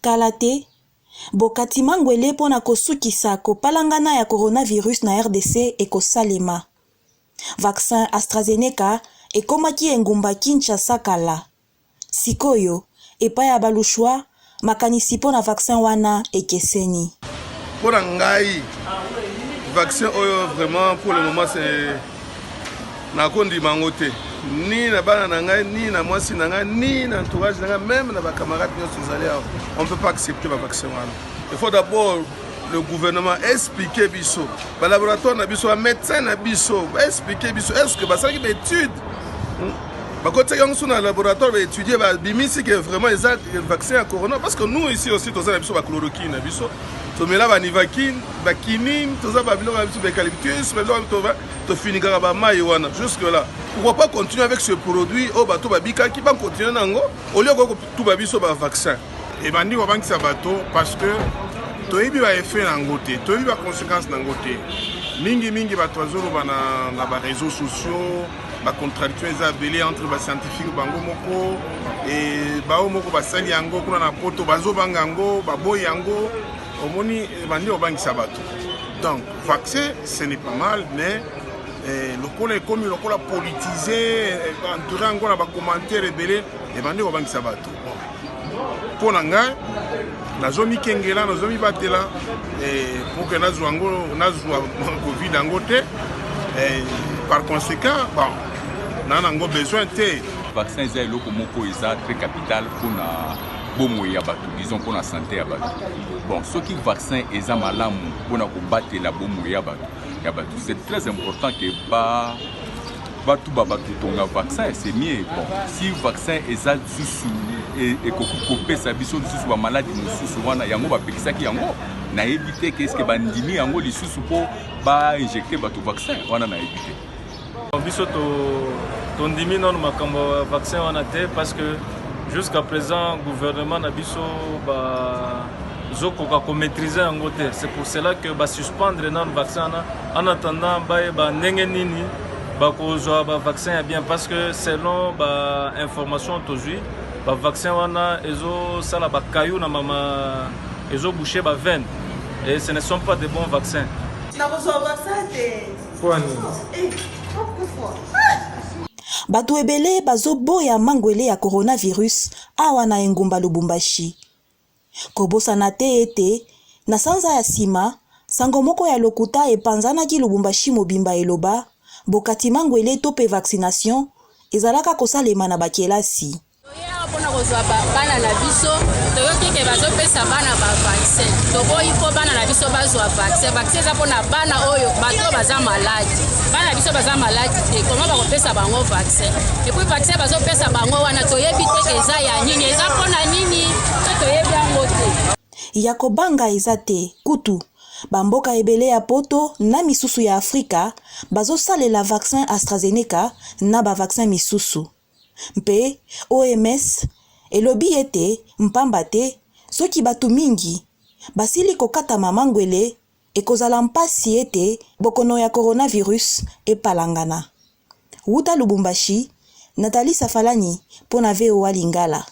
Kala te, bokati mangwele mpo na kosukisa kopalangana ya coronavirus na rdc ekosalema. Vaccin AstraZeneca ekomaki engumba Kinshasa kala. Sikoyo, epai ya ba Lushois, makanisi mpo na vaccin wana ekeseni. Mpo na ngai vaccin oyo vraiment pour le moment c'est nakondima yango te ni na bana na ngai ni na mwasi na ngai ni na entourage na ngai même na bacamarade nyonso ezali awa, on ne peut pas accepter bavaccin wana. Il faut d'abord le gouvernement expliquer biso, balaboratoire na biso, bamédecin na biso baexpliquer biso est ce que basalaki baétude, bakotiaki yango so na laboratoire, baétudie, babimisi ke vraiment eza vaccin ya corona? Parce que nous ici aussi toza na biso bachloroquine na biso, tomela banivaquine, baquinine, toza babiloko na biso, baeucalyptus, babiloko tofinikaka bamai wana jusque là. Pourquoi pas continuer avec ce produit oyo bato babikaki? Bacontinue na yango au lieu kotuba biso bavaccin. Ebandi kobangisa bato parce que toyebi baeffet na yango te, toyebi baconséquence na yango te. Mingimingi bato bazoloba na baréseaux sociaux, bacontradiction eza ebele entre bascientifique bango moko e bao moko basali yango kuna na Poto. Bazobanga yango, baboyi yango. Omoni, ebandi kobangisa bato. Donc vaccin, ce n'est pas mal, mais lokola ekomi lokola politisé, entouré yango na bacommentaire ebele, ebandi kobangisa bato. Mpo na ngai, nazomikengela, nazomibatela pour que nazwa yango, nazwa Covid yango te. Par conséquent, bon, na nango besoin te. Vaccin eza eloko moko eza très capital mpona bomoi ya bato, disons mpona santé ya bato. Bon, soki vaccin eza malamu mpona kobatela bomoi ya bato, c'est très important ke ba batuba bato tonga vaccin, c'est mieux. Bon, si vaccin eza lisusu ekoki kopesa biso lisusu bamaladi mosusu wana yango bapekisaki yango, nayebi te ke eske bandimi yango lisusu mpo bainjecte bato vaccin wana, nayebi te. Biso tondimi nano makambo ya vaccin wana te, parce que jusqu'à présent gouvernement na biso bazokoka komaîtrise yango te. C'est pour cela que basuspendre nano vaccin wana en attendant bayeba ndenge nini bakozwa bavaccin ya bien, parce que selon bainformation tozwi, bavaccin wana ezosala bakayu na mama, ezobouche baveine et ce ne sont pas de bons vaccins. Nakozwa vaccin te. Mpo nini? Bato ebele bazoboya mangwele ya coronavirus awa na engumba Lubumbashi. Kobosana te ete na sanza ya nsima, sango moko ya lokuta epanzanaki Lubumbashi mobimba, eloba bokati mangwele to mpe vaccination ezalaka kosalema na bakelasi. Toye mpona kozwa bana na biso. Toyoki ke bazopesa bana bavaccin. Toboyi mpo bana na biso bazwa vaccin. Vaccin eza mpona bana oyo bato baza maladi. Bana na biso baza maladi te, koma bakopesa bango vaccin? Et puis vaccin bazopesa bango wana, toyebi te ke eza ya nini, eza mpona nini to toyebi yango te. Ya kobanga eza te. Kutu bamboka ebele ya Poto na misusu ya Afrika bazosalela vaccin AstraZeneca na bavaccin misusu. Mpe OMS elobi ete mpamba te soki bato mingi basili kokatama mangwele, ekozala mpasi ete bokono ya coronavirus epalangana. Wuta Lubumbashi, Nathalie Safalani mpo na VOA Lingala.